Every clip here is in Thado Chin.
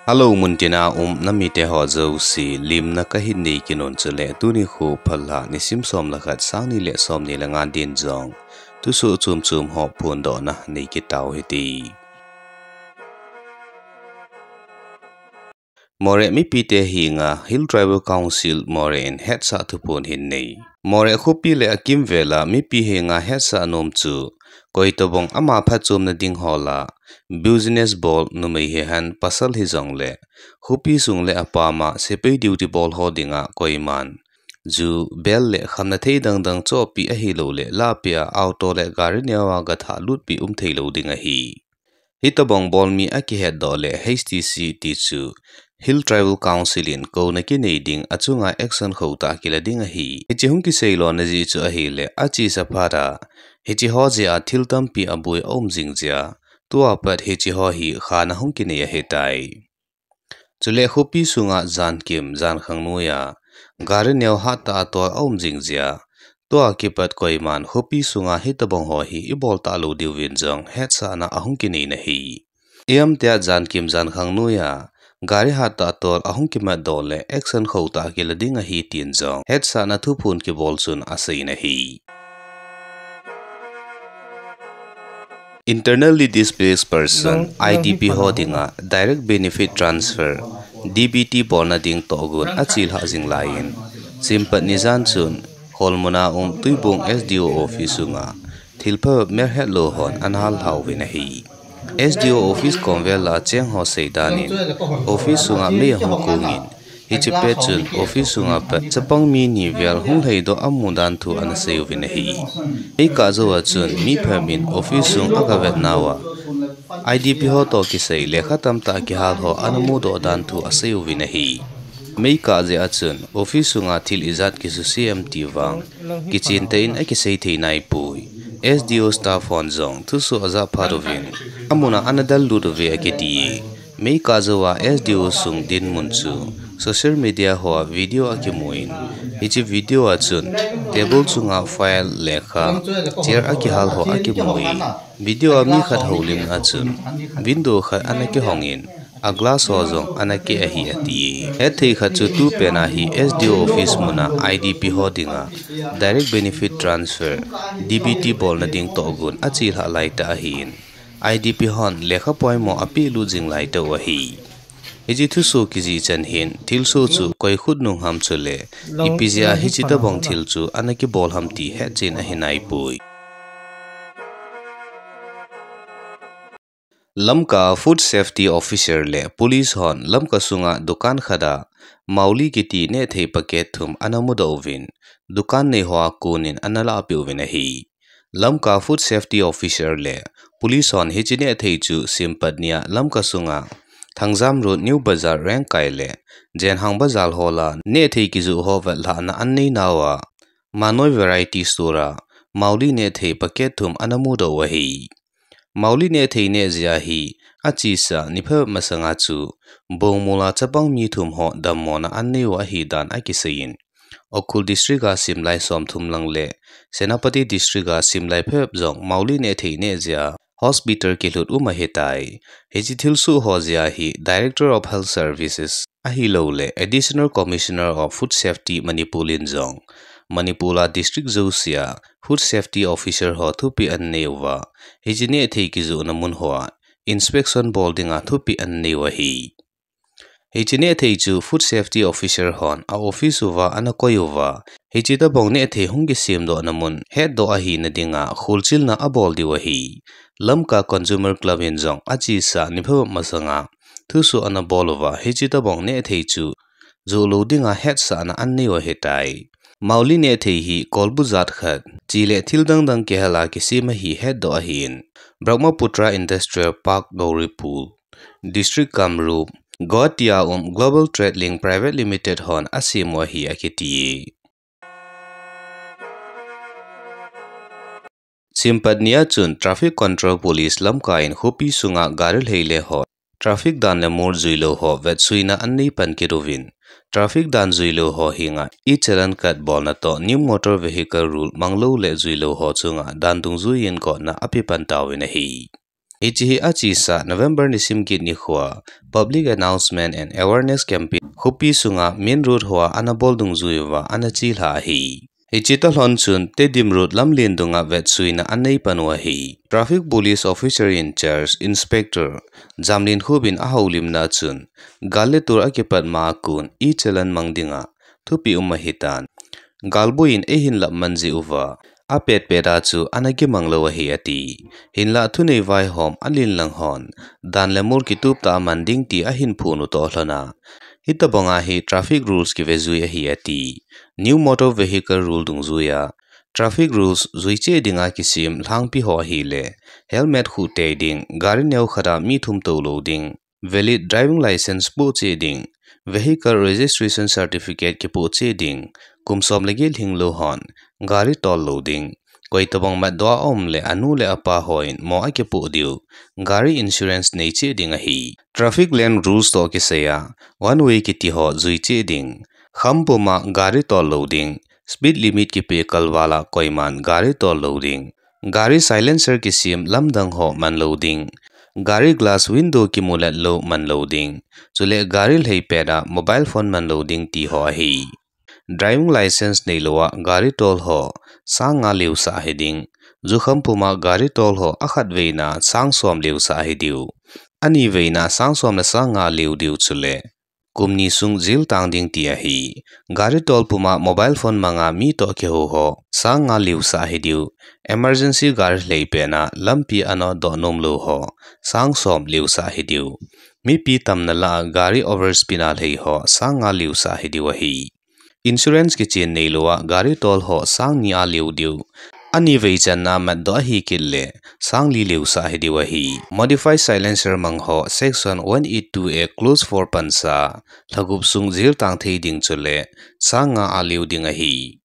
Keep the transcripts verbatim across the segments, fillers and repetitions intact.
Hello, muntina um namite ho jouse, limna kahin nei kit un chule tuni kho phalha nisim som le khat, sang ni le som ni le nga din jong thusoh chom chom ho phondohna nei kit tau hite. Moreh mipite henga Hill Tribal Council Moreh in hetsah thuphon hin nei. Moreh khopi le akimvel a mipi henga hetsah nom chu, koi tobang ama phatchomna ding ho la, business bol numei hihen pasal hijongle, khopi sung le apam a sepai duty bol ho dinga koiman ju, bel le khamna thei dang dang chohpeh ahilou le lahpeh a auto le gari neo a gathah lutpeh um theilou ding ahi. Hitobang bol mi akihetdoh le H T C ti chu Hill Tribal Council in kouna kinei ding, achunga action khotah kila ding ahi. Hiche hung kisei lona jeh chu ahile, achesa phat a hiche ho jeh a thil tampi aboi aum jing jeh a, tua pat hiche ho hi khana hung kinei ahitai. Chule khopi sunga jankim jankhang noiya gari neo hattah a tol aum jing jeh a, tua kipat koiman khopi sunga hitobang ho hi ibol talou diuvin jong hetsahna ahung kinei in ahi. Iemtia jankim jankhang noiya gari hattah tol ahung kimatdoh le action khotah kila ding ahi tin jong hetsahna thuphon kibol chun asei in ahi. Internally Displaced Person, I D P ho dinga Direct Benefit Transfer, D B T bolna ding tohgon achelhah jing laiyin, Simpat nijan chun Kholmun a um Tuibong S D O office sunga thilpha merhet lou hon ana hallhauvin ahi. S D O office komvel a cheng ho seidan in, office sunga mei ahung kongin, hiche pet chun office sunga pat chapang mi ni vel hung lhaidoh amu dan thu ana seiuvin ahi. Meikah jouva chun mi phabep in office sung agavet nauva, I D P ho toh kisai lekha tamtah kihal ho ana mudoh dan thu aseiuvin ahi. Meikah jeh a chun office sunga thil ijat kisuse em ti vang kichentah in akisei thei naipoi. S D O staff hon jong thusoh ajah phat uvin, amun a ana dellut uve akiti e. Meikah jouva S D O sung dinmun chu social media hoa video akimun, hiche video a chun table chunga file, lekha, chair akihal ho akimun, video a mi khat houlimna a chun window khat ana kihongin, a glass ho jong ana keh ahi ati. Hetthei khat chu tupet a hi S D O office muna I D P ho dinga Direct Benefit Transfer, D B T bolna ding tohgon achelhah laitah ahin, I D P hon lekha poimo apehlut jing laitah u ahi. Hiche thusoh kijih chan hin thilsoh chu koi khut nung ham chule ipi jeh a hiche tobang thil chu ana kibol ham ti hetchen ahi naipoi. Lamka Food Safety Officer le Police hon Lamka sunga dukan khat a Mauli kiti nehthei packet thum ana mudoh uvin, dukan nei hoa konin ana lahpeh uvin ahi. Lamka Food Safety Officer le Police hon hiche nehthei chu Simpat nia Lamka sunga Thangjam Road, New Bazar, Rengkai le Jenhang Bazar hol a nehthei kijoh ho vetlhahna ana nei nauva, Manoi Variety Store a Mauli nehthei packet thum ana mudoh u ahi. Mauli nehthei neh jeh a hi achesa ni phabep masanga chu bongmol a chapang mi thum ho dammona ana nei u ahidan akiseiyin, Ukhrul District a simlai somthum lang le Senapati District a simlai phabep jong Mauli nehthei neh jeh a hospital kilhut um ahitai. Hiche thilsoh ho jeh a hi Director of Health Services ahilouleh Additional Commissioner of Food Safety Manipur in jong Manipur a district jousea Food Safety Officer ho thupeh ana nei uva, hiche nehthei kijohna mun hoa inspection bol dinga thupeh ana nei u ahi. Hiche nehthei chu Food Safety Officer hon a office uva ana koi uva, hiche tobang nehthei hung kisemdohna mun hetdoh ahina dinga kholchilna abol diu ahi. Lamka Consumer Club in jong achesa ni phabep masanga thusoh ana bol uva, hiche tobang nehthei chu joh lou dinga hetsahna ana nei u ahitai. Mauli nehthei hi kolbu jat khat, chi le thil dang dang kihal a kisem ahi hetdoh ahin, Brahmaputra Industrial Park, Gauripur, District Kamrup, Guwahati a um Global Trade Link Private Limited hon asem u ahi akiti e. Simpat nia chun Traffic Control Police Lamka in khopi sunga gari lheile ho, traffic dan le mol juilou ho vetsuina ana nei pan kit uvin, traffic dan juilou ho henga e-challan cut bolna toh New Motor Vehicle Rule manglou le juilou ho chunga dan dungjuiyin gotna ape pan tauvin ahi. Hiche hi achesa November nisim get nikhoa Public Announcement and Awareness Campaign khopi sunga main road hoa ana bol dungjui uva ana chelha ahi. Hiche toh lhon chun Tedim Road lamlen dunga vetsuina anei pan u ahi. Traffic Police Officer in Charge Inspector Jamlinkhup in ahoulimna chun, gal le tul akipat ma a kon e-challan mang dinga thupeh um ahitan, galboi in eihin lap man jeh uva apetpet a chu ana kimang lou ahi ati. Hinlah thunei vaihom alen lang hon dan le mol kitup tah a man ding ti ahin phon u toh lhon a, hitobanga hi traffic rules kivejui ahi ati. New Motor Vehicle Rule dungjuia traffic rules jui cheh dinga kisem lhangpi ho ahile, helmet khuh tei ding, gari neokhat a mi thum tou lou ding, valid driving licence poh cheh ding, vehicle registration certificate kipoh cheh ding, kum som le get lhinglou hon gari tol lou ding, koitobang matdoh a um le anu le apa hon mo akipoh diu, gari insurance nei cheh ding ahi. Traffic lane rules toh kisaiya one way kiti ho jui cheh ding, kham puma gari tol lou ding, speed limit kipe kalval a koiman gari tol lou ding, gari silencer kisem lamdang ho man lou ding, gari glass window kimulet lou man lou ding, chule gari lhei pet a mobile phone man lou ding ti ho ahi. Driving licence neilou a gari tol ho sang nga leusah hiding, jukham puma gari tol ho akhatveina sang som leusah hidiu, aniveina sang som le sang nga leu diu chule kum ni sung jail tang ding ti ahi. Gari tol puma mobile phone manga mi toh kihou ho sang nga leusah hidiu, emergency gari lhei pet a lampi a ana doh nom lou ho sang som leusah hidiu, mipi tamna lah a gari overspeed a lhei ho sang nga leusah hidiu ahi. Insurance kichen neilou a gari tol ho sang ni a leu diu, anivei channa matdoh ahi kit le sang li leusah hidiu ahi. Modified silencer mang ho section one eight two A clause four pansa lhagup sung jail tang thei ding chule sang nga a leu ding ahi.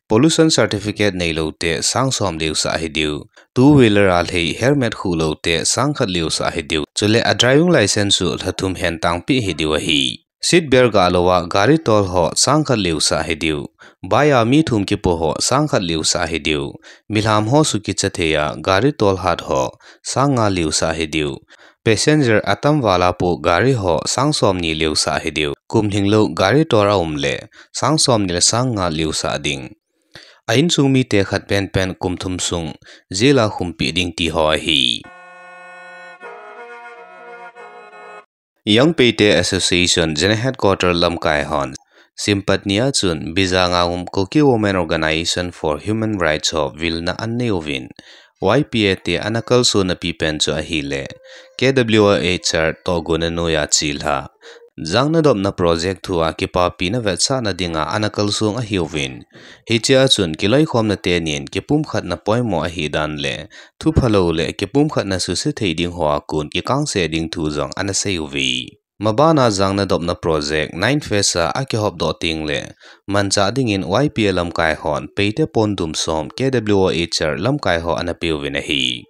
Pollution certificate neilou te sang som leusah hidiu, two wheeler a lhei helmet khuh lou te sang khat leusah hidiu, chule a driving licence chu lha thum hen tangpi hidiu ahi. Seat belt ga lou a gari tol ho sang khat leusah hidiu, bai a mi thum kipoh ho sang khat leusah hidiu, milham ho sukicha thei a gari tol hat ho sang nga leusah hidiu, passenger atam val a poh gari ho sang som ni leusah hidiu, kum lhinglou gari tol a um le sang som ni le sang nga leusah ding, a insung mite khat penpen kum thum sung jail a khumpeh ding ti ho ahi. Young Paite Association General Headquarter lamkai hon simpat ni a chun Bijang a um Kuki Women Organisation for Human Rights ho vilna anei uvin, Y P A te ana kalsonna pipen chu ahile, K W O H R tohgonna noiya chelha jang nadopna project thu a kipapina vetsahna dinga ana kalsong ahiuvin, hichea chun kiloikhomna tenin kipumkhatna poimo ahidan le thuphalou le kipumkhatna suse thei ding hoa kon kikangse ding thu jong ana seiuve. Mabana jang nadopna project nine phase a akihopdoh tengle manchah dingin Y P A lamkai hon Paite pondum som K W O H R lamkai ho ana peuvin ahi.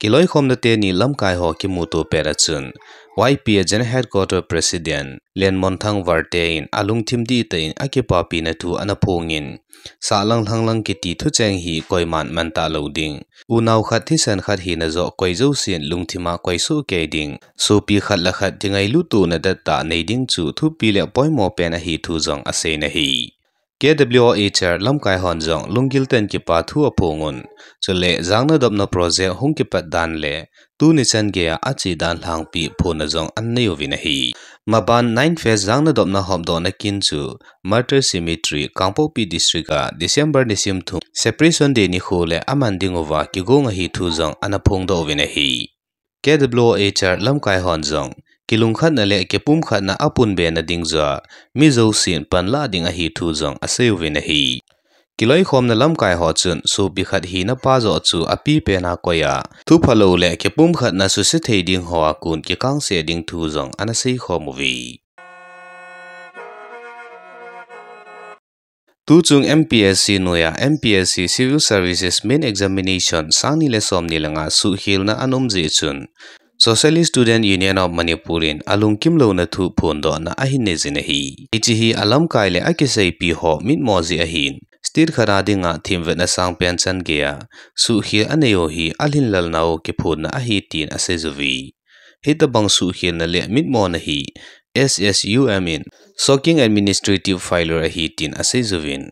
Kiloikhomna teni lamkai ho kimuto pet a chun Y P A General Headquarter President Lenmonthang Varte in alungthim dihtah in akipapina thu ana phongin, sahlang lhanglang kiti thucheng hi koiman mantah lou ding, unao khat thisan khat hina joh koi jousen lungthima koisoh kei ding, sopi khat le khat kingailutona dettah nei ding chu thupi le poimo pen ahi thu jong aseiyin ahi. K W O H R lamkai hon jong lunggil tah in kipa thu aphongun, chule jang nadopna project hung kipat dan le tuni chan geiya ache dan lhangpi phonna jong anei uvin ahi. Maban nine phase jang nadopna hopdohna kin chu Martyr Cemetery, Kangpokpi District a December nisim thum Separation Day nikho le aman dinguva kigong ahi thu jong ana phongdoh uvin ahi. K W O H R lamkai hon jong kilungkhatna le kipumkhatna apunbena ding joh a mi jousen panlah ding ahi thu jong aseiuvin ahi. Kiloikhomna lamkai ho chun sopi khat hina pa joh chu apipen a koiya thuphalou le kipumkhatna suse thei ding hoa kon kikangse ding thu jong ana seikhom uve. Tuchung M P S C noiya M P S C Civil Services Main Examination sangni le somni le nga suhkhelna ana um jeh chun Socialist Student Union of Manipur in alungkimlouna thu phondohna ahin neijin ahi. Hiche hi alamkai le akiseipi ho mitmo jeh ahin, state khat a dinga themvetna sangpen chan geiya suhkhel anei u hi alhinlelnau kiphonna ahi tin asei uve. Hitobang suhkhelna le mitmona hi S S U M in shocking administrative failure ahi tin asei uvin,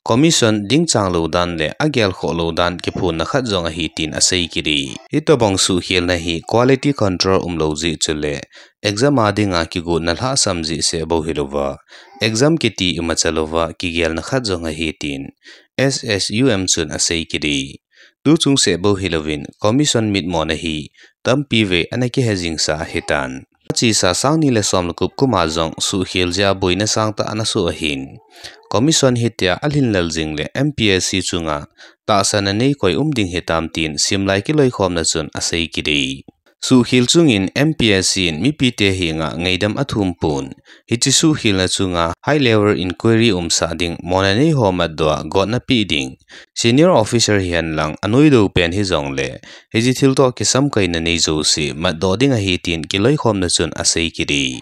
commission dingchang lou dan le agelkhoh lou dan kiphonna khat jong ahi tin asei kit e. Hitobang suhkhelna hi quality control umlou jeh chule exam a dinga kigotna lhahsam jeh seh bou hilouva, exam kiti imacha louva kigelna khat jong ahi tin S S U M chun asei kit e. Tuchung seh bou hilouvin commission mitmona hi tampi vei ana kihe jingsa ahitan. Achesa sangni le som le gup kum a jong suhkhel jeh a boina sangtah ana soh ahin, commission hitia alhinlel jing le M P S C chunga tahsanna nei koi um ding hitam tin simlai kiloikhomna chun asei kit e. Suhkhel chungin M P S C in mipite henga ngaidam athumpon, hiche suhkhelna chunga high level inquiry umsah ding mona nei ho matdoh a gotna peh ding, senior officer hihen lang anoidou pen hijongle hiche thil toh kisamkaina nei jouse matdoh ding ahi tin kiloikhomna chun asei kit e.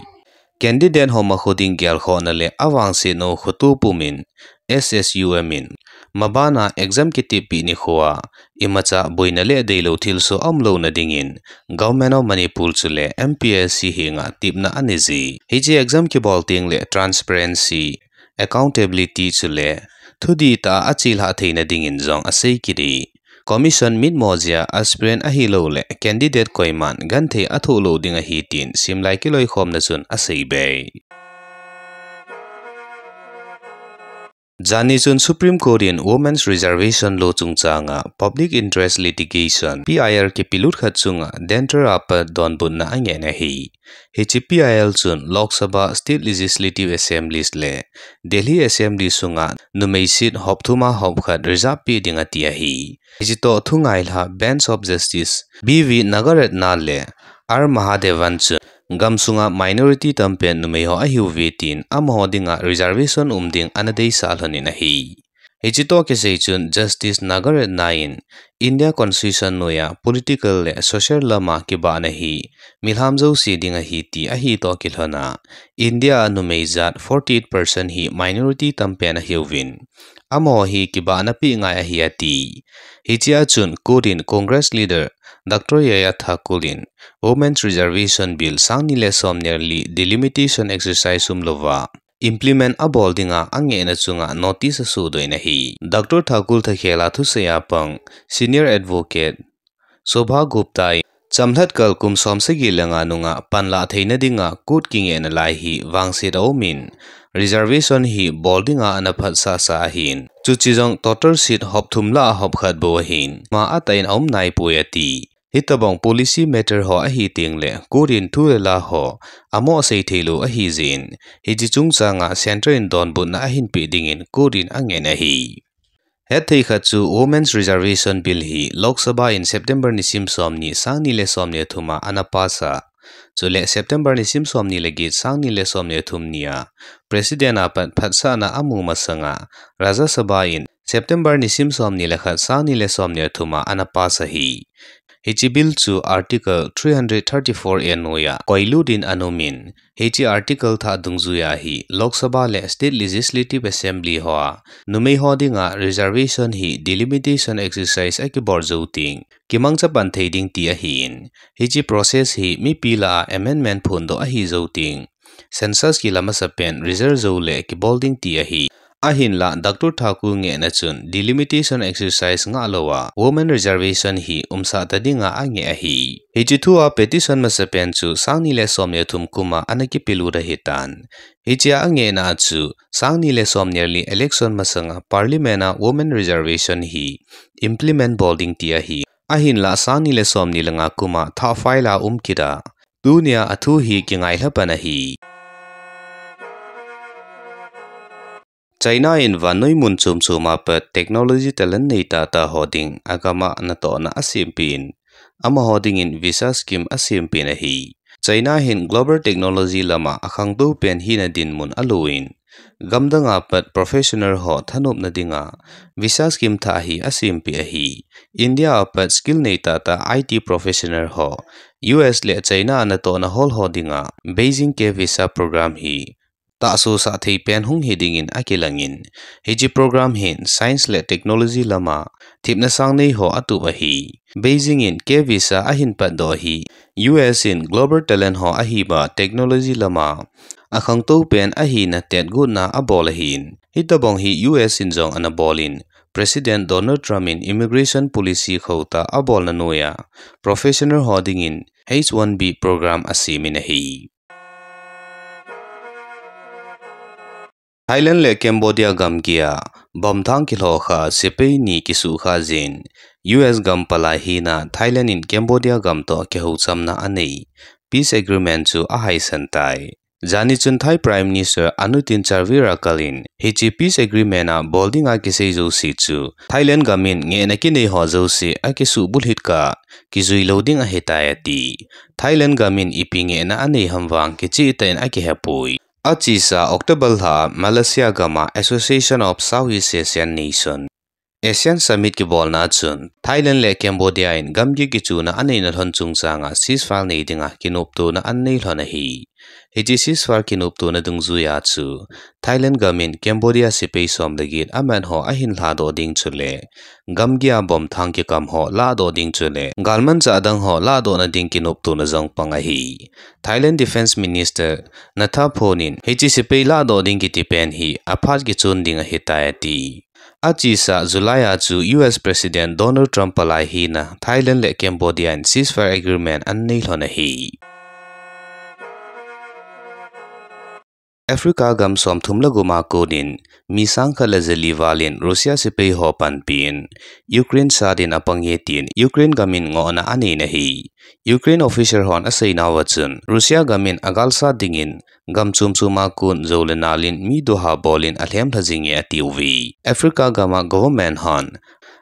Candidate ho makho ding gelkhohna le avangsetnau khoto pumin S S U M in mabana exam kitepeh nikhoa imacha boina le deilou thilsoh aumlouna dingin Government of Manipur chule M P S C henga tepna anei e. Hiche exam kibol tengle transparency, accountability chule thudihtah a achelhah theina dingin jong asei kit e. Commission mitmo jeh a aspirant ahiloule candidate koiman genthei athoh lou ding ahi tin simlai kiloikhomna chun asei be. Janhi chun Supreme Court in Women's Reservation Law chungchanga Public Interest Litigation, P I L kipelut khat chunga Dhantar apat donbutna angeh ahi. Hiche P I L chun Lok Sabha, State Legislative Assemblies le Delhi Assembly sunga numei seat hop thum a hop khat reserve peh ding ati ahi. Hiche toh thungailha Bench of Justice B V Nagaratna le R Mahadevan chun gamsunga minority tampen numei ho ahiuve tin amaho dinga reservation um ding ana deisah lhonin ahi. Hiche toh kisei chun Justice Nagaratna in India Constitution noiya political le social lama kibahna hi milham jouse ding ahi ti ahi toh kilhona India a numei jat forty-eight percent hi minority tampen ahiuvin, amaho hi kibahna peh ngai ahi ati. Hichea chun court in Congress leader Doctor Yaya Thakur in Women's Reservation Bill sangni le somni le li delimitation exercise umlouva implement abol dinga angehna chunga notice asohdoh in ahi. Doctor Thakur thakhel a thusei a pang Senior Advocate Shobha Gupta in chamlhat kal kum somsagi le nga nunga panlah theina dinga court kingehna lai hi vangset aumin, reservation hi bol dinga ana phatsahsah ahin, chuche jong total seat hop thum lah a hop khat bou ahin, ima atah in aum naipoi ati. Hitobang policy matter ho ahi tengle court in thu le la ho amoh sei theilou ahi jeh in, hiche chungchanga centre in donbutna ahinpeh dingin court in angeh ahi. Hetthei khat chu Women's Reservation Bill hi Lok Sabha in September nisim somni, sangni le somni le thum a ana pass a, chule September nisim somni le get, sangni le somni le thum nia President apat phatsahna amu masanga Rajya Sabha in September nisim somni le khat, sangni le somni le thum a ana pass ahi. Hiche bill chu Article three hundred thirty-four A noiya koilut in ana umin, hiche article thah dungjuiya hi Lok Sabha le State Legislative Assembly hoa numei ho dinga reservation hi delimitation exercise akibol jou teng kimangcha pan thei ding ti ahin, hiche process hi mipi lah a amendment phondoh ahi jou teng census kila masapen result jou le kibol ding ti ahi. Ahinlah Doctor Thakur ngehna chun delimitation exercise ngah louva women reservation hi umsah ta dinga angeh ahi. Hiche thua petition masapen chu sangni le somni le thum kuma ana kipelut ahitan. Hichea angehna chu sangni le somni le li election masanga parliament a women reservation hi implement bol ding ti ahi. Ahinlah sangni le somni le nga kuma thah file a um kit a, tunia athu hi kingailha pan ahi. China in vannoi mun chom chom a pat technology talent nei tahtah ho ding agam a natohna asempeh in, amaho dingin visa scheme asempeh in ahi. China hin global technology lama akhangtou pen hina dinmun alouvin, gamdang a pat professional ho thanopna dinga visa scheme thah hi asempeh ahi. India a pat skill nei tahtah I T professional ho U S le China a natohna hol ho dinga Beijing K visa program hi tahsosah thei pen hung hi dingin akilangin, hiche program hin science le technology lama thepna sang nei ho atup ahi. Beijing in K visa ahin patdoh ahi. U S in global talent ho ahiuva technology lama akhangtou pen ahina tetgotna abol ahin. Hitobang hi U S in jong ana bolin, President Donald Trump in immigration policy khota abolna noiya professional ho dingin H one B program asemin ahi. Thailand le Cambodia gamgi a bomb thang kilhohkha sepai ni kisuhkhah jin, U S gam palai hina Thailand in Cambodia gam toh kihouchamna anei, peace agreement chu ahaisan tai. Jani chun Thai Prime Minister Anutin Charnvirakul in hiche peace agreement a bol dinga kisei jouse chu Thailand gam in ngehna kinei ho jouse akisuhbulhit kah kijui lou ding ahitai ati. Thailand gam in ipi ngehna anei ham vang kichehtah in akihepoi. Achesa October lha a Malaysia gam a Association of Southeast Asian Nation, ASEAN Summit kibolna chun Thailand le Cambodia in gamgi kichuna aneina lhon chungchang a ceasefire nei dinga kinoptona anei lhon ahi. Hiche ceasefire kinoptona dungjuiya chu Thailand gam in Cambodia sepai som le get aman ho ahin lhadoh ding chule gamgi a bomb thang kikam ho lahdoh ding chule galmanchah dang ho lahdohna ding kinoptona jong pang ahi. Thailand Defence Minister Nathapon in hiche sepai lahdoh ding kiti pen hi aphat kichon ding ahitai ati. Achesa July a chu U S President Donald Trump palai hina Thailand le Cambodia in ceasefire agreement anei lhon ahi. Africa gam somthum le gup a konin mi sangkhat le jali val in Russia sepai ho panpin Ukraine sat in apang e tin Ukraine gam in ngohna aneina ahi. Ukraine official hon aseinauva chun Russia gam in agalsat dingin gam chom chom a kon jou le nal in mi doha bol in alhem lha jinge atiuve. Africa gam a government hon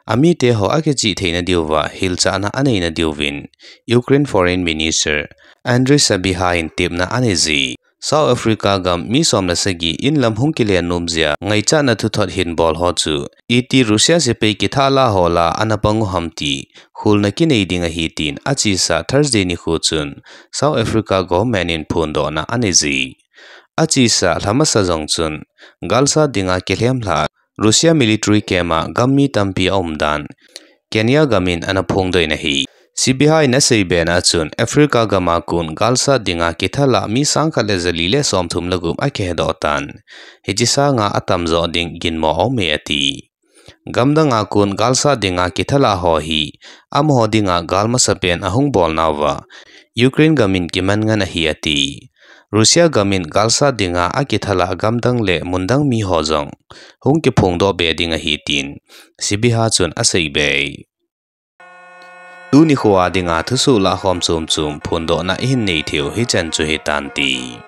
amite ho akichih theina diuva hilchahna aneina diuvin Ukraine Foreign Minister Andriy Sybiha in tepna aneije. South Africa gam mi som le sagi in lam hung kilen nom jeh a ngaichatna thuthot hin bol ho chu iti Russia sepai kithahlah ho lah a ana pang u ham ti kholna kinei ding ahi tin achesa Thursday nikho chun South Africa government in phondohna aneije. Achesa lhamasa jong chun galsat dinga kilhem lha Russia military camp a gam mi tampi aum dan Kenya gam in ana phongdoh in ahi. Sybiha in asei bena chun Africa gam a kon galsat dinga kithalah mi sangkhat le jali le somthum le gup akihedoh tan, hiche sanga atamjo ding ginmo aume ati. Gamdang a kon galsat dinga kithalah ho hi amaho dinga gal masapen ahung bolnauva Ukraine gam in kiman ngen ahi ati. Russia gam in galsat dinga akithalah gamdang le mundang mi ho jong hung kiphongdoh be ding ahi tin Sybiha chun aseibe. Tuni khoa dinga thusoh lahkhom chomchom phondohna ihin nei theiu hichan chu hitante.